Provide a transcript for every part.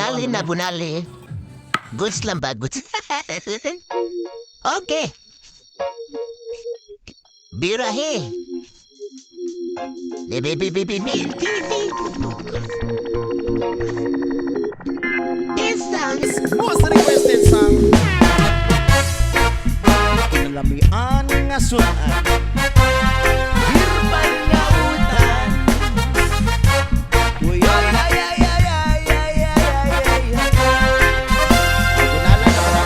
Bunali na bunali. Goods lang ba? Goods. Okay. Birahe. Bi bi bi bi bi bi bi. This song is Most requested song. Kinalamian nga sudan. Herbal nga utan. Uy, ay, ay, ay, ay, ay, ay, ay, ay, ay. Kunala na na.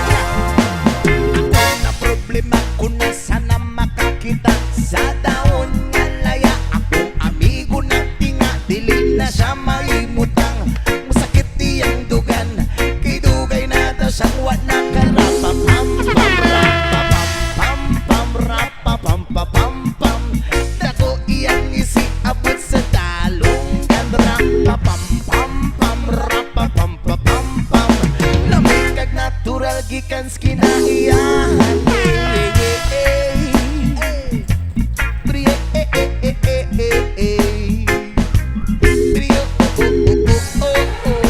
Ako na problema ko na sana makakita sa daon nga laya. Akong amigo na tinga, dili na siya maimutang. Masakit iyang dugan, kay dugay na daw siyang wa nakarapa. Pam pam rapa pam pam pam rapa pam pa pam pam. Dako iyang isi abot sa dalunggan. Rapa pam pam pam rapa pam pa pam pam. Lamig kag natural gikan sa kinaiyahan. Eh, eh, eh, eh. Brio, eh, eh, eh, eh, eh, eh. Brio, oh, oh, oh, oh, oh.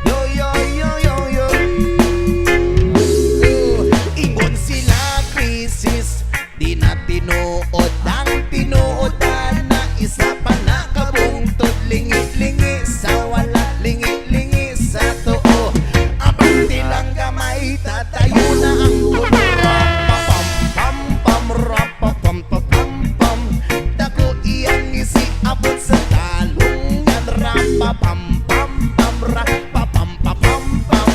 Yo, yo, yo, yo, yo. Oh, ingon sila crisis, di na tinuod ang tinuodan na isa pa na kabungtod. Lingi-lingi sa wala, lingi-lingi sa tuo. Abante lang gamay, tatayo na ang tulo. Pam pam pam rapa pam pam pam pam. Dako iyang isi abot sa dalunggan. Rapa pam pam pam rapa pam pam pam pam.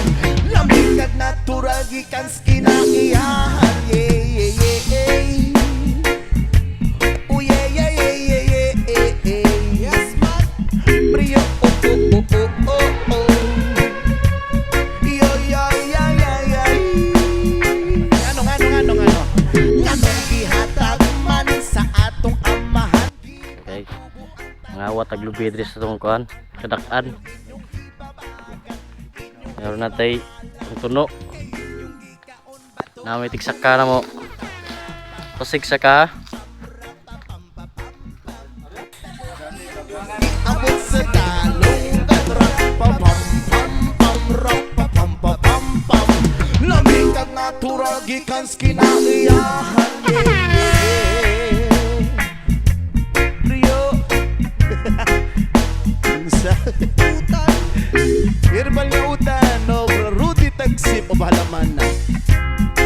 Lamig kag natural gikan sa kinaiyahan. Yeah, yeah. Oh yeah. Yes man. Brio, oh oh oh oh oh oh. Yo yo yo yo yo. Ngano, ngano, ngano, ngano? Nganong gihatag man sa atong amahan? Okay. Mga tag lubi diri sa atong kuan, kadak-an. Meron na tay ang tuno. Na may tigsaka na mo. Pasig saka. Abot sa dalunggan. Rapa pam pam pam rapa pam pa pam pam. Lamig kag natural gikan sa kinaiyahan. Yeah. Rio. Unsa? Utan. Herbal nga utan no, Rudy Tagsip o bahala man na.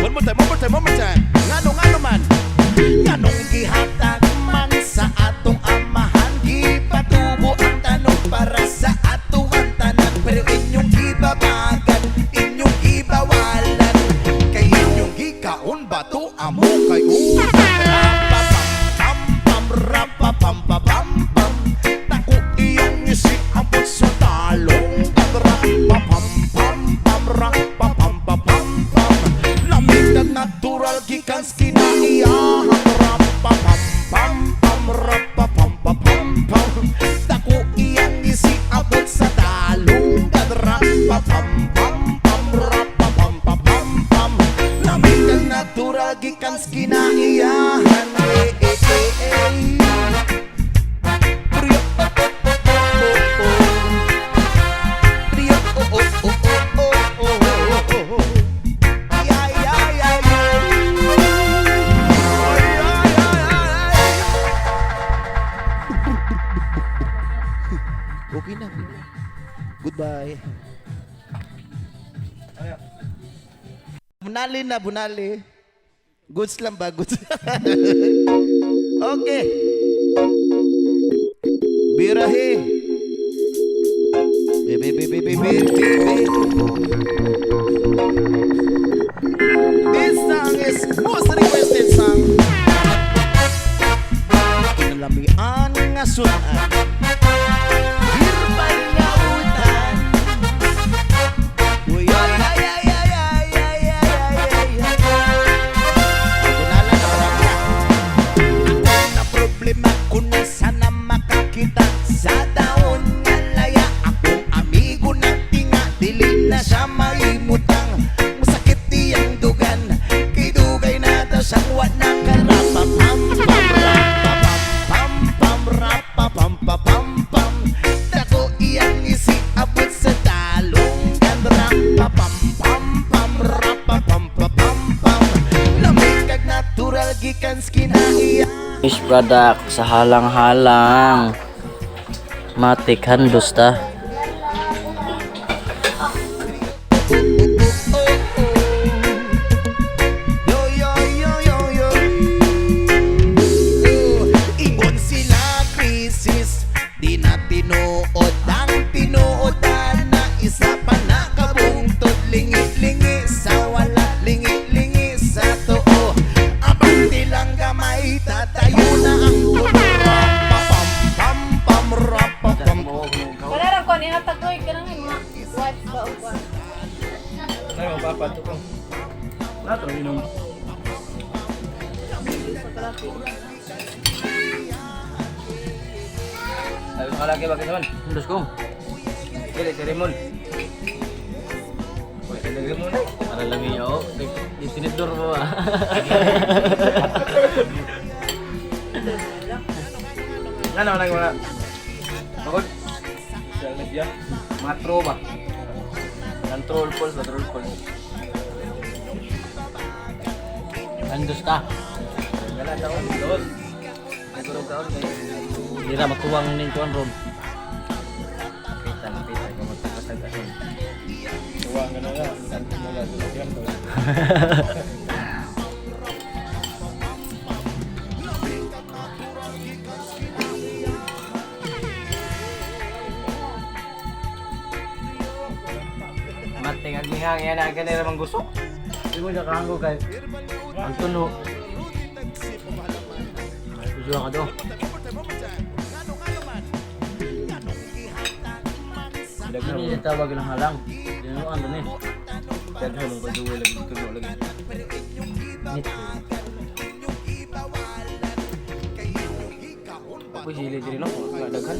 One more time, one more time, one more time. Ngano, ngano man? Nganong gihatag man sa atong amahan? Gipatubo ang tanong para sa atong tanan. Pero inyong gibabagan, inyong gibawalan. Kay inyong gikaon bato amo kay utan. Rapa pam pam pam rapa pam pa pam pam. Dako iyang isi abot sa talong. Rapa pam pam pam rapa pam pa pam pam. Lamig kag natural gikan sa kinaiyahan. Rapa pam pam pam rapa pam pa pam pam. Dako iyang isi abot sa dalunggan. Rapa pam pam pam rapa pam pa pam pam. Lamig kag natural gikan sa kinaiyahan. Eh, eh, eh, eh. Brio, oh, oh, oh, oh, oh. Brio, oh, oh, oh, oh, oh, oh, oh. Ay, ay, ay, ay. Ay, ay, ay, ay. Okay na, okay na. Goodbye. Bunali na, bunali. Goods lang ba? Goods. Okay. Birahe. Bi, bi, bi, bi, bi, bi, bi, bi. This song is most requested song. Kinalamian nga sudan. Herbal nga utan. Uy, ay, ay, ay, ay, ay, ay, ay, ay, ay. Kunala na na. Ako na problema ko na sana makakita sa daon nga laya. Akong amigo na tinga, dili na siya maimutang. Fish product sa halang-halang. Matik handos ta. Yo, yo, yo, yo, yo. Ingon sila krisis, di na tinuod ang tinuodan na isa pa na kabungtod, lingi-lingi sa wala, lingi-lingi sa too. Abante lang gamay, tatayo na ang tulo. Rapapam pam pam rapapam. Wala ra ko ni hatag oy kanang mga wipes ba o kuan. Sabi ko lagi bakit naman? Handos ko. Dili si Raymond. Wala ka Raymond eh. Para lang iyo. Di tinidor mo ba? Nga naman ang mga Bakod? Social media. Mga true ba? Ang troll falls ba? Troll falls. Handos ta. Wala taon. Dos. Nagurog kaon kay Di ra matuwang ning kuan ron. Pita na pita. Kung magtapasag ason. Mating aglihang yan ang kanila mang gusok. Di mo siya kaanggo kay ang tuno. Ay, kusuha ka do. Ano yung tawag ng halang? Dinuan doon eh. Daghan mo paduwa lagi tulo lagi. Nit. Ako sili diri no, nga daghan.